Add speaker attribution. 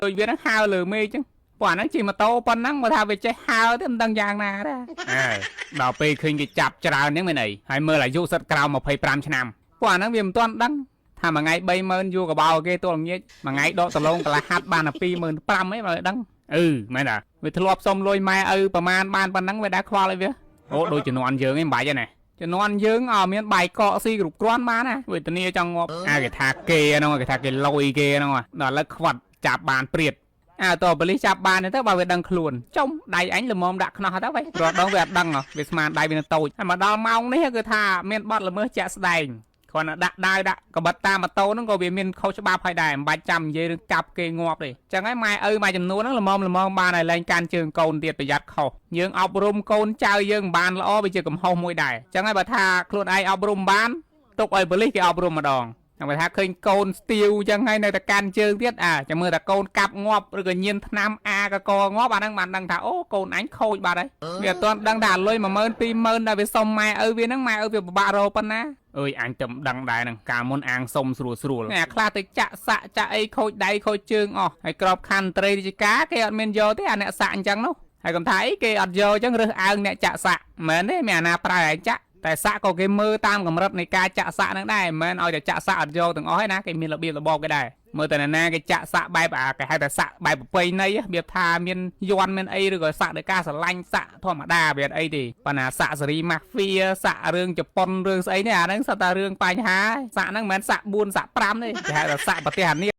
Speaker 1: ដូចវាហ្នឹងហើលើមេឃចឹងពួកអាហ្នឹងជិះម៉ូតូប៉ុណ្ណឹងមកថាវាចេះហើទេមិនដឹងយ៉ាងណាដែរអើដល់ពេលឃើញគេចាប់ច្រើនហ្នឹងមែនអីហើយមើលអាយុសិតក្រោម25ឆ្នាំពួកអាហ្នឹងវាមិនទាន់ដឹងថាមួយថ្ងៃ30000យូរកបោគេទល់ល្ងាចមួយថ្ងៃដកដលងកន្លះហាត់បានតែ25000អីបើដឹងអឺមែនតាវាធ្លាប់សុំលុយម៉ែឪប្រមាណបានប៉ុណ្ណឹងវាដែរខ្វល់អីវាអូដូចជំនាន់យើងឯងមិនបាច់ទេណាជំនាន់យើងអត់មានបាយកកស៊ីគ្រប់គ្រាន់បានណាវេទនាចង់ងាប់អាគេថាគេហ្នឹងគេថាគេលុយគេហ្នឹងដល់ឥឡូវខ្វាត់ចាប់បានព្រាតអើតប៉ូលីសចាប់បានទៅបើវាដឹងខ្លួនចំដៃអញល្មមដាក់ខ្នោះទៅវិញរាល់ដងវាអត់ដឹងវាស្មានដៃវានៅតូចហើយមកដល់ម៉ោងនេះគឺថាមានបទល្មើសជាក់ស្ដែងគ្រាន់តែដាក់ដាវដាក់កបិតតាមម៉ូតូហ្នឹងក៏វាមានខុសច្បាប់ហើយដែរមិនបាច់ចាំនិយាយរឿងកាប់គេងាប់ទេចឹងហើយម៉ែឪមួយចំនួនហ្នឹងល្មមល្មមបានឲ្យលែងកាន់ជើងកូនទៀតប្រយ័ត្នខុសយើងអប់រំកូនចៅយើងមិនបានល្អវាជាកំហុសមួយដែរចឹងហើយបើថាខ្លួនឯងអប់រំបានទុកឲ្យប៉ូលីសគេអប់រំម្ដងតែបើថាឃើញកូនស្ទាវចឹងហើយនៅតែកាន់ជើងទៀតអាចាំមើលតែកូនកាប់ងាប់ឬក៏ញៀនថ្នាំអាកកងាប់អាហ្នឹងបានដឹងថាអូកូនអញខូចបាត់ហើយវាអត់ទាន់ដឹងថាលុយ10000 20000ដែលវាសុំម៉ែឪវាហ្នឹងម៉ែឪវាពិបាករកប៉ុណ្ណាអើយអញទៅដឹងដែរហ្នឹងកាលមុនអាងសុំស្រួលស្រួលអាខ្លះទៅចាក់សាក់ចាក់អីខូចដៃខូចជើងអស់ហើយក្របខ័ណ្ឌត្រីរាជការគេអត់មានយកទេអាអ្នកសាក់អញ្ចឹងនោះហើយកុំថាអីគេអត់យកអញ្ចឹងរើសអើងអ្នកចាក់សាក់មិនមែនទេមានអាណាប្រើឯងចាក់តែសាក់ក៏គេមើលតាមកម្រិតនៃការចាក់សាក់ហ្នឹងដែរមិនមែនឲ្យតែចាក់សាក់អត់យកទាំងអស់ទេណាគេមានរបៀបរបបគេដែរមើលតែណាគេចាក់សាក់បែបអាគេហៅថាសាក់បែបប្រពៃណីរបៀបថាមានយន់មានអីឬក៏សាក់ដោយការស្រឡាញ់សាក់ធម្មតាវាអត់អីទេប៉ុន្តែសាក់សេរីម៉ាហ្វៀសាក់រឿងជប៉ុនរឿងស្អីនេះអាហ្នឹងសុទ្ធតែរឿងបញ្ហាសាក់ហ្នឹងមិនមែនសាក់4សាក់5ទេគេហៅថាសាក់ប្រទេសអានេះ។